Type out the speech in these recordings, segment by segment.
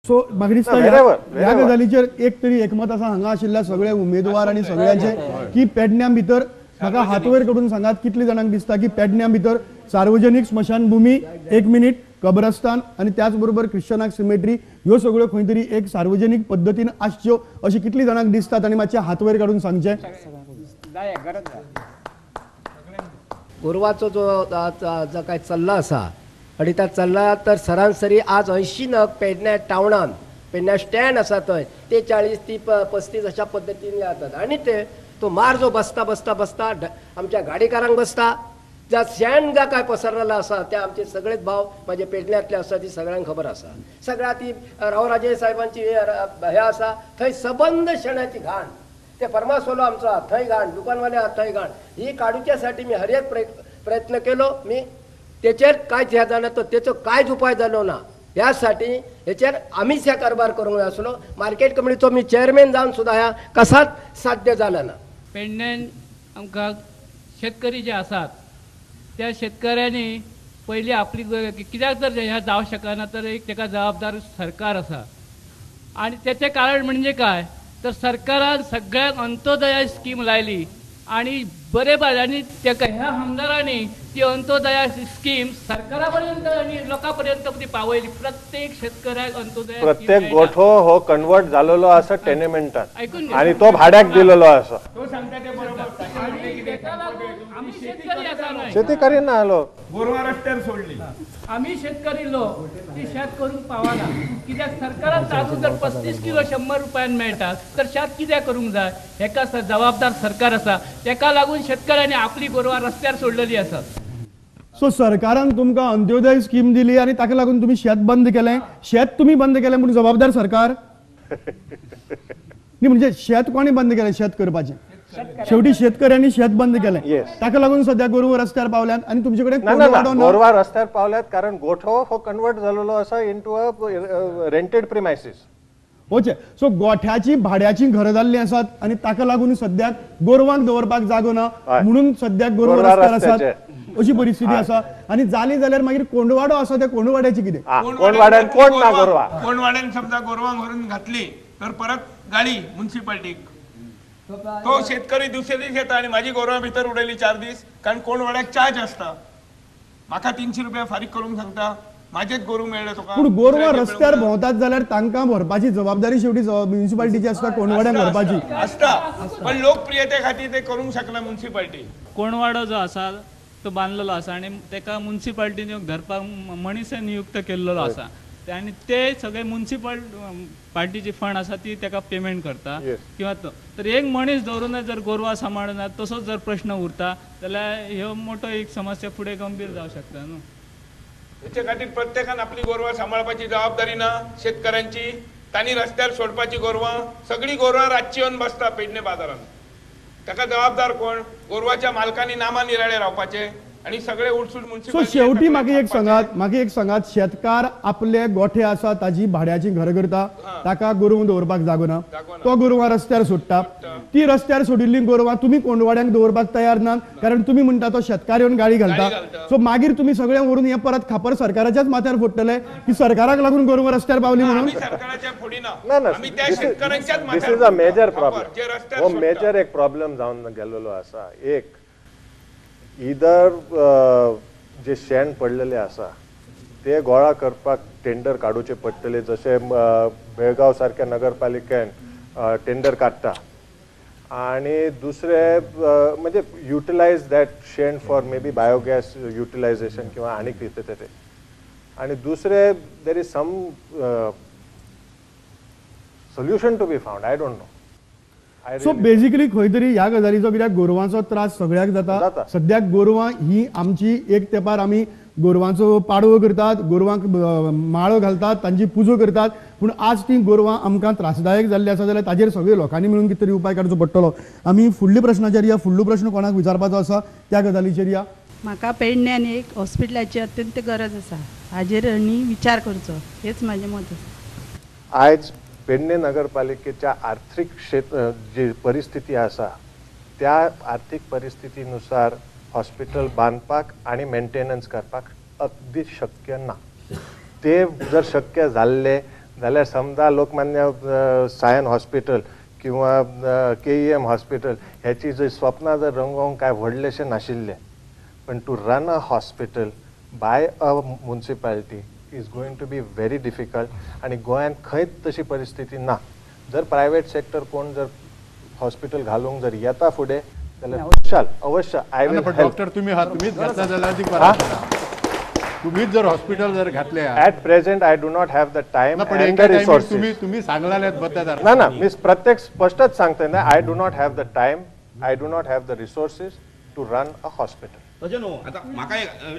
So म्हाका दिसता ह्या गजालीचेर एक तरी एकमत आसा हांगा आशिल्ल्या सगळे उमेदवार आनी सगळ्यांचे की पेडण्यां भितर म्हाका हात वयर करून सांगात कितले जाणांक दिसता की पेडण्यां भितर सार्वजनीक स्मशानभूमी, एक मिनीट, कब्रस्तान आनी त्याच बरोबर ख्रिश्चनाक सिमेट्री ह्यो सगळ्यो खंय तरी एक सार्वजनीक पद्दतीन आसच्यो अशें कितली जाणांक दिसतात आनी मातशें हात वयर काडून सांगचें. गोरवाचो जो जो काय चल्ला आसा आनी त्या चल्ला तर सरासरी आज 80 नग पेडण्या टावनान पेडण्या स्टँड आसा थंय ते 40 ती 35 अशा पद्दतीन जातात आनी ते तो मार जो बसता बसता बसता आमच्या गाडीकारांक बसता. ज्या शेण ज्या काय पसरलेलो आसा ते आमचे सगळेच भाव माझे पेडण्यांतले आसा ती सगळ्यांक खबर आसा. सगळ्या ती रावराजे साहेबांची हे आसा थंय सबंद शेणाची घाण, ते फर्मासोलो आमचो थंय घाण, दुकानवाले आहा थंय घाण. ही काडूच्यासाठी मी हर एक प्रयत्न केलो मी तेचेर कांयच हें जालें तर तेचो कांयच उपाय जालो ना. ह्यासाठी हेचेर आमीच ह्या कारभार करूंक जाय आसलो. मार्केट कमिटीचो मी चेअरमॅन जावन सुद्दां ह्या कसाच साध्य जालें ना. पेडण्यान आमकां शेतकरी जे आसात त्या शेतकऱ्यांनी पयलीं आपली कित्याक जर ह्या जावंक शकना तर एक ताका जबाबदार सरकार आसा आनी तेचें कारण म्हणजे काय तर सरकारान सगळ्यांक अंत्योदया स्कीम लायली आनी बरे आनी ताका ह्या आमदारांनी ती अंत्योदया स्कीम सरकारा पर्यंत आनी लोकां पर्यंत ती पावयली. प्रत्येक शेतकऱ्याक अंत्योदया प्रत्येक गोठो हो कन्वर्ट जालेलो आसा टेनेमेंटात आनी तो भाड्याक दिलेलो आसा. आमी शेतकरी आसा न्हय, शेती करिना आलो गोरवां रस्त्यार सोडली. आमी शेतकरी लोक ती शेत करूंक पावना कित्याक सरकारान तांदूळ जर 35 किलो 100 रुपयान मेळटा तर शेत कित्याक करूंक जाय? हेका जबाबदार सरकार आसा. तेका लागून शेतकऱ्यांनी आपली गोरवां रस्त्यार सोडलेली आसा. सो सरकारान तुमकां अंत्योदय स्कीम दिली आनी ताका लागून तुमी शेत बंद केलें. शेत तुमी बंद केलें म्हूण जबाबदार सरकार न्ही, म्हणजे शेत कोणी बंद केलें? शेत करपाचें शेवटी शेतकऱ्यांनी शेत बंद केलें, ताका लागून सद्या गोरवां रस्त्यार पावल्यात आनी तुमचे कडेन गोरवां रस्त्यार पावल्यात कारण गोठो हो कन्वर्ट जालेलो आसा into a rented premises. Okay, so गोठ्याची भाड्याची घरां जाल्लीं आसात आनी ताका लागून सद्याक गोरवांक दवरपाक जागो ना म्हणून सद्याक गोरवां रस्त्यार आसात अशी परिस्थिती आसा. आनी जाली जाल्यार मागीर कोंडवाडो आसा त्या कोंडवाड्याची कितें? कोंडवाड्यान कोण ना गोरवां, कोंडवाड्यान समजा गोरवांक व्हरून घातली तर परत गाडी म्युनिसिपालिटीक. तो शेतकरी दुसरे दीस येता आनी माझी गोरवां भितर उडयली 4 दीस कारण कोंडवाड्याक चार्ज आसता. म्हाका 300 रुपया फारीक करूंक सांगता, माझेच गोरू मेळ्ळे तुका. पूण गोरवां रस्त्यार भोंवतात जाल्यार तांकां व्हरपाची जबाबदारी शेवटी म्युनिसिपालिटीची आसता, कोंडवाड्याक व्हरपाची आसता. पण लोकप्रियते खातीर ते करूंक शकना म्युनिसिपालिटी. कोंडवाडो जो आसा तो बांदलेलो आसा आनी ताका म्युनिसिपालिटीन धरपाक मनीस नियुक्त केल्लो आसा आनी ते सगळे म्युनिसिपल पार्टीची फंड आसा ती ताका पेमेंट करता किंवा तो तर एक मनीस दवरूनच जर गोरवां सांबाळना तसोच जर प्रश्न उरता जाल्यार ह्यो मोठो एक समस्या फुडें गंभीर जावंक शकता न्हू. तेचे खातीर प्रत्येकान आपली गोरवां सांबाळपाची जबाबदारी ना शेतकऱ्यांची. तांणी रस्त्यार सोडपाची गोरवां, सगळीं गोरवां रातची येवन बसता पेडणे बाजारान. ताका जबाबदार कोण? गोरवाच्या मालकांनी नामा निराळे रावपाचे आनी सगळे उठसूट सो शेवटी म्हाका एक सांगात, म्हाका एक सांगात, शेतकार आपले गोठे आसा ताजी भाड्याची घर करता, ताका गोरवां दवरपाक जागो ना, तो गोरवां रस्त्यार सोडटा. ती रस्त्यार सोडिल्ली गोरवां तुमी कोंडवाड्यांक दवरपाक तयार ना कारण तुमी म्हणटा तो शेतकार येवन गाडी घालता. सो मागीर तुमी सगळे व्हरून हे परत खापर सरकाराच्याच माथ्यार फोडटले की सरकाराक लागून गोरवां रस्त्यार पावली म्हणून. This is a major problem. हो मेजर एक प्रॉब्लेम जावन गेलेलो आसा. एक इधर जे शेण पडलेले आसा ते गोळा करपाक टेंडर काडूचे पडटले, जशे बेळगांव सारक्या नगरपालिकेन टेंडर काडटा. आनी दुसरे म्हणजे युटिलायज that शेण for may be biogas utilisation किंवा आनी कितें तरी. आनी दुसरे there is some solution to be found, I don't know. So basically खंय तरी ह्या गजालीचो कित्याक गोरवांचो त्रास सगळ्याक जाता. सद्याक गोरवां ही आमची एक तेंपार आमी गोरवांचो पाडवो करतात, गोरवांक माळो घालतात, तांची पुजा करतात, पूण आज ती गोरवां आमकां त्रासदायक जाल्ली आसा जाल्यार ताजेर सगळे लोकांनी मेळून कितें तरी उपाय काडचो पडटलो. आमी फुडल्या प्रश्नाचेर या, फुडलो प्रश्न कोणाक विचारपाचो आसा त्या गजालीचेर या. म्हाका पेडण्यान एक हॉस्पिटलाची अत्यंत गरज आसा, हाजेर आनी विचार करचो हेच म्हाजें मत आसा. आयज पेडणे नगरपालिकेच्या आर्थिक क्षेत्र जी परिस्थिती आसा त्या आर्थिक परिस्थितीनुसार हॉस्पिटल बांदपाक आनी मेंटेनन्स करपाक अगदी शक्य ना. ते जर शक्य जाल्ले जाल्यार समजा लोकमान्य सायन हॉस्पिटल किंवा KEM hospital ह्याची जर स्वप्नां जर रंगोवंक काय व्हडलेशें नाशिल्लें, पण to run a hospital by a municipality is going to be very difficult. आनी गोंयांत खंयच तशी परिस्थिती ना. जर प्रायवेट सेक्टर कोण जर हॉस्पिटल घालूंक जर येता फुडें जाल्यार खुशाल अवश्य I will. Doctor तुम्ही आहात, तुम्हीच घातला जाल्यार अधिक बरं. तुम्हीच जर हॉस्पिटल जर घातले at present I do not have the time and the resources. तुम्ही सांगलात ना ना मी प्रत्येक स्पष्टच सांगतोय ना, I do not have the time, I do not have the resources to run a hospital. तशें न्हू आतां म्हाका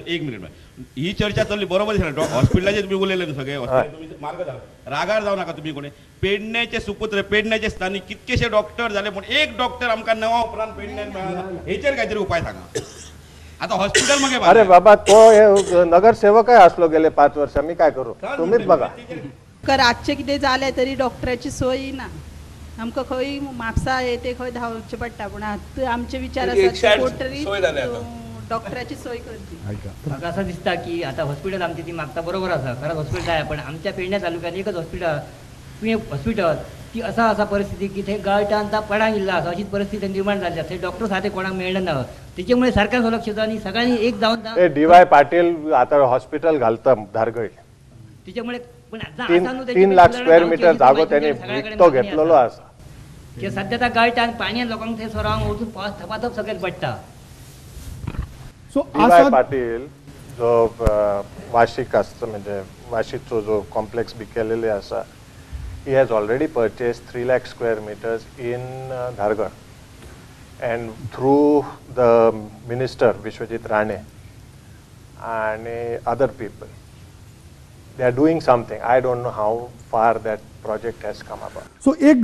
एक मिनिट ही चर्चा चल्ली बरोबर दिसना. हॉस्पिटलाचेर तुमी उलयले न्हू सगळे, हॉस्पिटल मार्ग जाला, रागार जावं नाका तुमी कोणी. पेडण्याचे सुपुत्र, पेडण्याचे स्थानिक कितकेशे डॉक्टर जाले, पूण एक डॉक्टर आमकां 9 उपरांत पेडण्यान मेळना. हेचेर कांय तरी उपाय सांगा. आतां हॉस्पिटल मागीर अरे बाबा तो नगरसेवकय आसलो गेले 5 वर्सां, मी काय करू, तुमीच बघा. रातचें कितें जालें तरी डॉक्टराची सोय ना आमकां, खंय म्हापसा हे ते खंय धांवचें पडटा. पूण आतां आमचे विचार आसा कोण तरी डॉक्टराची सोय करची. म्हाका असं दिसता की आतां हॉस्पिटल आमची ती मागता बरोबर आसा, खरंच हॉस्पिटल आहे, पण आमच्या पेडण्या तालुक्यात एकच हॉस्पिटल तुवें हॉस्पिटल ती असा आसा परिस्थिती की थंय गळटा आनी पडांक इल्ला आसा अशीच परिस्थिती निर्माण जाल्ली आसा. थंय डॉक्टर सारके कोणाक मेळना, तेच्यामुळे सरकार लक्ष दिता आनी सगळ्यांनी एक जावन DY Patil आतां हॉस्पिटल घालता धारगळ, तेच्यामुळे पण 3 लाख स्क्वेअर मिटर जागो त्यांनी विकतो घेतलेलो आसा. की सध्या आतां गळटा आनी पाणयान लोकांक थंय सोरांक वचून पावस थपाथप सगळें पडटा. DY Patil जो वाशीक आसता, म्हणजे वाशीचो जो कॉम्प्लेक्स बी केलेले आसा, he has already purchased 3 lakh square meters in Dhargal, and through the minister Vishwajit Rane and other people, they are doing something. I don't know how far that project has come about. So एक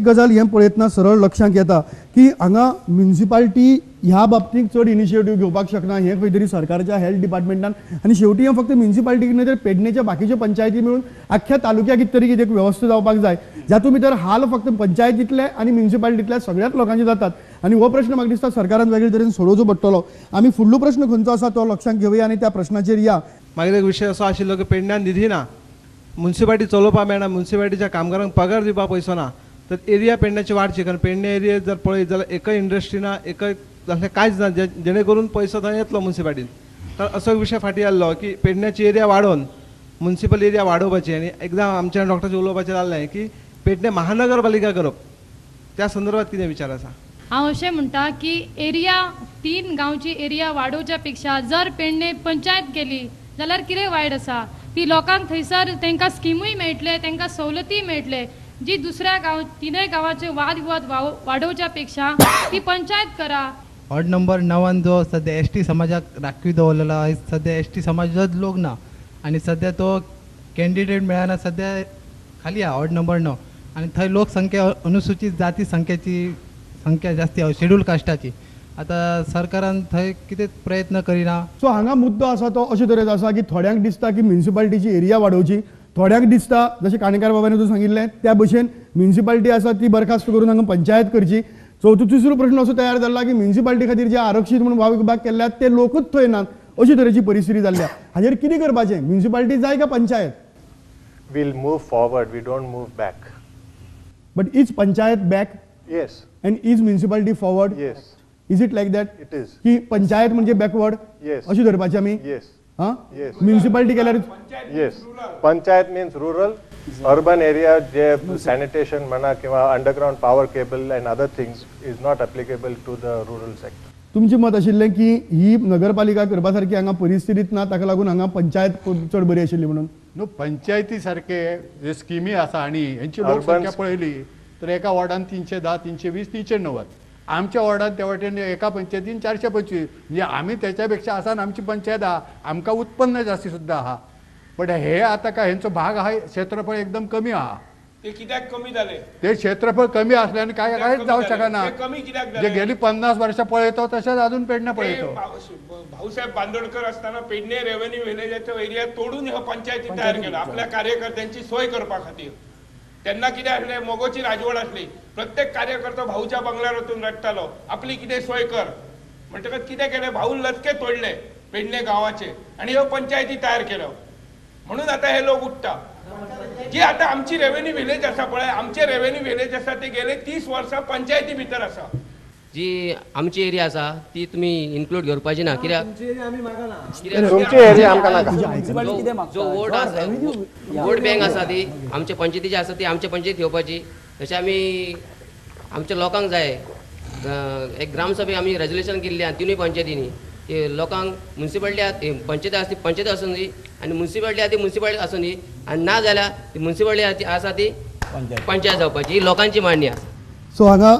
गजाल हें पळयतना सरळ लक्षांत येता की हांगा municipality ह्या बाबतींत चड इनिशिएटीव घेवपाक शकना, हें खंय तरी सरकारच्या हेल्थ डिपार्टमेंटान. आनी शेवटी हें फक्त म्युनिसिपालिटीक न्हय तर पेडणेच्या बाकीच्यो पंचायती मेळून आख्ख्या तालुक्याक कितें तरी कितें वेवस्था जावपाक जाय, जातूंत भितर हाल फक्त पंचायतींतले आनी म्युनिसिपालिटींतल्या सगळ्याच लोकांचे जातात. आनी हो प्रश्न म्हाका दिसता सरकारान वेगळे तरेन सोडोवचो पडटलो. आमी फुडलो प्रश्न खंयचो आसा तो लक्षांत घेवया आनी त्या प्रश्नाचेर या. मागीर एक विशय असो आशिल्लो की पेडण्यान निधी ना, म्युनिसिपालिटी चलोवपाक मेळना, म्युनिसिपालिटीच्या कामगारांक पगार दिवपाक पयसो ना, तर एरिया पेडण्याची वाडची. कारण पेडणे एरिया जर पळयत जाल्यार एकय इंडस्ट्री ना, एकय तसलें कांयच ना जेणे करून पयसो थंय येतलो म्युनिसिपालिटीन. तर असो एक विशय फाटीं आसलो की पेडण्याची एरिया वाडोवन म्युनिसिपल एरिया वाडोवपाची. आनी एकदां आमच्या डॉक्टराचें उलोवपाचें जाल्लें की पेडणे महानगरपालिका करप, त्या संदर्भात कितें विचार आसा? हांव अशें म्हणटा की एरिया 3 गांवची एरिया वाडोवच्या पेक्षा जर पेडणे पंचायत केली जाल्यार कितें वायट आसा? ती लोकांक थंयसर तांकां स्किमूय मेळटले, तांकां सवलतीय मेळटले. जी दुसऱ्या गांव तिनय गांवाचे वाद विवाद वाडोवच्या पेक्षा ती पंचायत करा. वॉर्ड नंबर 9 जो सध्या ST समाजाक राखीव दवरलेलो आसा, सध्या ST समाजाचोच लोक ना आनी सध्या तो कॅन्डिडेट मेळना, सध्या खाली आसा वॉर्ड नंबर 9. आनी थंय लोकसंख्या अनुसूचित जाती संख्येची संख्या जास्ती आसा, शेड्यूल कास्टाची. आतां सरकारान थंय कितें प्रयत्न करिना. सो हांगा मुद्दो आसा तो अशे तरेचो आसा की थोड्यांक दिसता की म्युनिसिपालिटीची एरिया वाडोवची, थोड्यांक दिसता जशें काणेकार बाबांनी तूं सांगिल्लें त्या भशेन म्युनिसिपालिटी आसा ती बरखास्त करून हांगा पंचायत करची. चवथो तिसरो प्रश्न असो तयार जाला की म्युनिसिपालिटी खातीर जे आरक्षीत म्हणून वाव विभाग केल्यात ते लोकूच थंय नात, अशी तरेची परिस्थिती जाल्ली. हाजेर कितें करपाचें? म्युनिसिपालिटी जाय काय panchayat? We'll move forward, we don't move back. But is panchayat back? Yes. And is municipality forward? Yes. Is it like that? It is. की पंचायत म्हणजे बॅकवर्ड? Yes. अशी धरपाची आमी? Yes. हां? Yes. Municipality केल्यार? Yes. Panchayat means rural, urban area जे sanitation म्हणा किंवा underground power cable and other things is not applicable to the rural sector. तुमचें मत आशिल्लें की ही नगरपालिका करपा सारकी हांगा परिस्थितीत ना, ताका लागून हांगा पंचायत चड बरी आशिल्ली म्हणून? न्हू, पंचायती सारके जे स्किमी आसा आनी हेंची लोकसंख्या पळयली तर एका वॉर्डान 310, 320, 390. आमच्या वॉर्डान त्या वाटेन एका पंचायतीन 425, म्हणजे आमी त्याच्या पेक्षा आसा आनी आमची पंचायत आहा, आमकां उत्पन्न जास्ती सुद्दां आहा. बट हे आतां काय हेंचो भाग आहा, क्षेत्रफळ एकदम कमी आहा. ते कित्याक कमी जाले? ते क्षेत्रफळ कमी असल्याने काय कांयच जावं शकना. कमी कित्याक जे गेली 50 वर्षां पळयतो तशेंच अजून पेडणे पळयतो. भाऊसाहेब बांदोडकर असताना पेडणे रेव्हेन्यू विलेजाचो एरिया तोडून ह्यो पंचायती तयार केला आपल्या कार्यकर्त्यांची सोय करपा खातीर. तेन्ना कितें आसलें, मोगोची राजवट आसली, प्रत्येक कार्यकर्तो भाऊच्या बंगल्यार वचून रडटालो आपली कितें सोय कर. म्हणटकच कितें केलें, भाऊन लचके तोडले पेडणे गांवाचे आनी ह्यो पंचायती तयार केल्यो. म्हणून आतां हे लोक उठ्ठा. जी आतां आमची रेवेन्यू विलेज आसा पळय, आमचे रेवेन्यू विलेज आसा ते गेले 30 वर्सां पंचायती भितर आसा. जी आमची एरिया आसा ती तुमी इन्क्लूड करपाची ना, कित्याक तुमची एरिया आमकां नाका. जो वोट आसा, वोट बँक आसा ती आमच्या पंचायतीची आसा, ती आमच्या पंचायतीत घेवपाची. तशें आमी आमच्या लोकांक जाय एक ग्रामसभे आमी रेजोल्युशन केल्लें आहा तिनूय पंचायतींनी की लोकांक म्युनिसिपालिटी पंचायत आसा ती पंचायत आसूं दी आनी म्युनिसिपालिटी आसा ती म्युनिसिपालिटी आसूं दी, आनी ना जाल्यार ती म्युनिसिपालिटी आसा ती पंचायत जावपाची, ही लोकांची मांडणी आसा. सो हांगा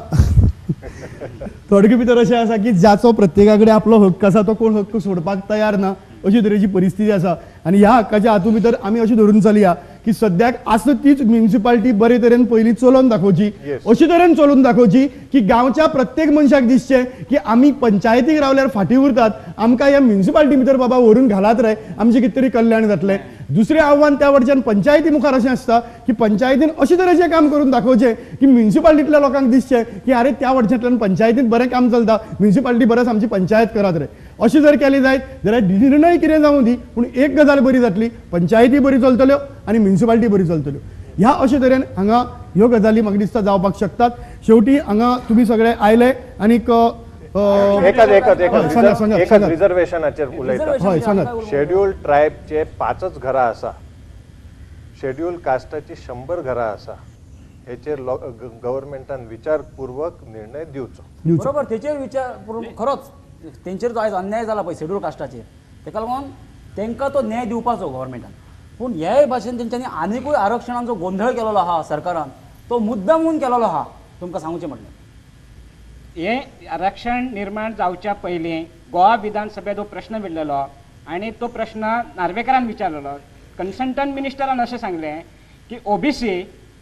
थोडके भितर अशें आसा की जाचो प्रत्येका कडेन आपलो हक्क आसा तो कोण हक्क सोडपाक तयार ना अशी तरेची परिस्थिती आसा. आनी ह्या हक्काच्या हातूंत भितर आमी अशें धरून चलया की सद्याक आसा तीच म्युनिसिपालिटी बरे तरेन पयलीं चलोवन दाखोवची, अशे तरेन चलोवन दाखोवची की गांवच्या प्रत्येक मनशाक दिसचें की आमी पंचायतीक रावल्यार फाटीं उरतात, आमकां ह्या म्युनिसिपालिटी भितर बाबा व्हरून घालात रे, आमचें कितें तरी कल्याण जातलें. दुसरें आव्हान त्या वटच्यान पंचायती मुखार अशें आसता की पंचायतीन अशे तरेचें काम करून दाखोवचें की म्युनिसिपालिटींतल्या लोकांक दिसचें की आरे त्या वटच्यांतल्यान पंचायतींत बरें काम चलता, म्युनिसिपालिटी बरेंच आमची पंचायत करात रे. अशें जर केलें जायत जाल्यार निर्णय कितें जावं दी, पूण एक गजाल बरी जातली, पंचायती बरी चलतल्यो आनी म्युनिसिपालिटी बरी चलतल्यो. ह्या अशे तरेन हांगा ह्यो गजाली म्हाका दिसता जावपाक शकतात. शेवटी हांगा तुमी सगळे आयले आनीक एकच रिजर्वेशनाचेर उलयता. शेड्यूल ट्रायबचे 5 घरां आसा, शेड्यूल कास्टाची 100 घरां आसा. हेचेर गव्हर्मेंटान विचारपूर्वक निर्णय दिवचो. बरोबर, तेचेर विचार खरोच तेंचेर जो आयज अन्याय जाला पळय शेड्यूल कास्टाचेर, तेका लागून तेंकां तो न्याय दिवपाचो गव्हर्मेंटान. पूण हे भाशेन तेंच्यांनी आनिकूय आरक्षणांचो गोंधळ केलेलो आहा सरकारान, तो मुद्दामून केलेलो आहा. तुमकां सांगचें म्हणल्यार हें आरक्षण निर्माण जावच्या पयलीं गोवा विधानसभेंत हो प्रश्न विडलेलो आनी तो प्रश्न नार्वेकरान विचारलेलो. कन्सल्टंट मिनिस्टरान अशें सांगलें की ओबीसी,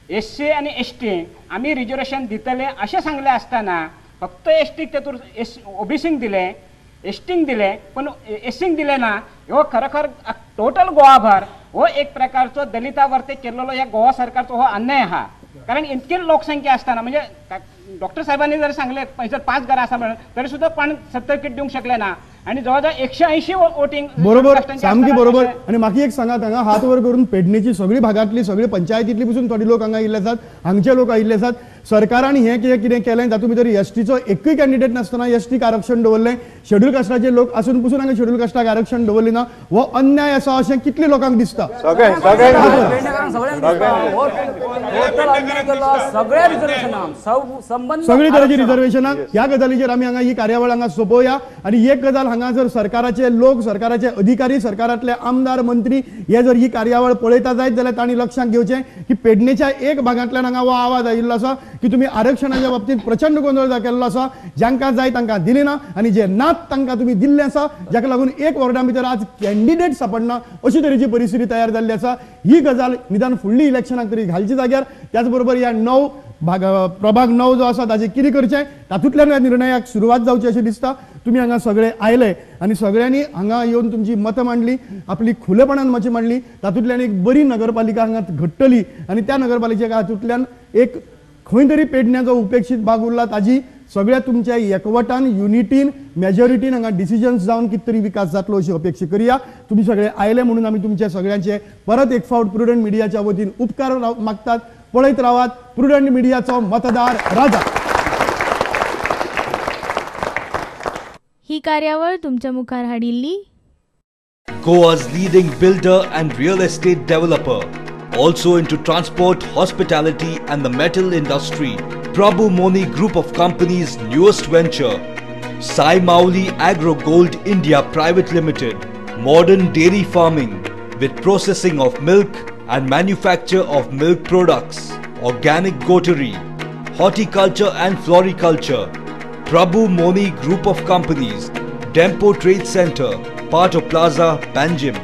एससी आनी एसटी आमी रिजर्वेशन दितले अशें सांगलें आसतना फक्त एसटीक तेतूर ओबीसीक दिलें, एसटीक दिलें, पूण एससीक दिलें ना. हो खरोखर टोटल गोवाभर हो एक प्रकारचो दलिता वरती केल्लो ह्या गोवा सरकारचो हो अन्याय आहा. कारण इतकी लोकसंख्या आसतना म्हणजे डॉक्टर साहेबांनी जर सांगले जर 5 घरां आसा म्हणून तरी सुद्दां कोण सर्टिफिकेट दिवंक शकले ना आनी जवळ जवळ 180 वोटींग. बरोबर, सामकी बरोबर. आनी म्हाका एक सांगात, हांगा हात वर करून पेडणेची सगळी भागांतली सगळी पंचायतींतली पसून थोडे लोक हांगा आयिल्ले आसात, हांगचे लोक आयिल्ले आसात. सरकारान हें कितें कितें केलें तातूंत भितर एसटीचो एकूय कॅन्डिडेट नासतना एसटीक आरक्षण दवरलें, शेड्यूल कास्टाचे लोक आसून पसून हांगा शेड्यूल कास्टाक आरक्षण दवरलें ना. हो अन्याय आसा अशें कितले लोकांक दिसता? सगळी तरेची रिजर्वेशनां ह्या गजालीचेर आमी हांगा ही कार्यावळ हांगा सोंपोवया. आनी एक गजाल हांगा जर सरकाराचे लोक, सरकाराचे अधिकारी, सरकारांतले आमदार, मंत्री हे जर ही कार्यावळ पळयता जायत जाल्यार तांणी लक्षांत घेवचें की पेडणेच्या एक भागांतल्यान हांगा हो आवाज आयिल्लो आसा की तुमी आरक्षणाच्या बाबतींत प्रचंड गोंदळ केल्लो आसा, जांकां जाय तांकां दिली ना आनी जे नात तांकां तुमी दिल्लें आसा, जाका लागून एक वॉर्डा भितर आज कॅन्डिडेट सापडना अशी तरेची परिस्थिती तयार जाल्ली आसा. ही गजाल निदान फुडली इलेक्शनाक तरी घालची जाग्यार. त्याच बरोबर ह्या 9 भाग प्रभाग 9 जो आसा ताजें कितें करचें तातूंतल्यान ह्या निर्णयाक सुरवात जावची अशें दिसता. तुमी हांगा सगळे आयले आनी सगळ्यांनी हांगा येवन तुमची मतां मांडली, आपली खुलेपणान मतां मांडली, तातूंतल्यान एक बरी नगरपालिका हांगा घडटली आनी त्या नगरपालिकेच्या हातूंतल्यान एक खंय तरी पेडण्याचो उपेक्षीत भाग उरला ताजी सगळ्या तुमच्या एकवटान, युनिटीन, मेजॉरिटीन हांगा डिसिजन्स जावन कितें तरी विकास जातलो अशी अपेक्षा करया. तुमी सगळे आयले म्हणून आमी तुमच्या सगळ्यांचे परत एक फावट प्रुडंट मिडियाच्या वतीन उपकार मागतात. पळयत रावात प्रुडंट मिडियाचो मतदार राजा. ही कार्यावळ तुमच्या मुखार हाडिल्ली Goa's leading builder and real estate developer, also into transport, hospitality and the metal industry, Prabhu Moni Group of Companies' newest venture, Sai Mauli Agro Gold India Private Limited, modern dairy farming with processing of milk and manufacture of milk products, organic goatery, horticulture and floriculture. Prabhu Moni Group of Companies, Dempo Trade Center, Pato Plaza, Panjim.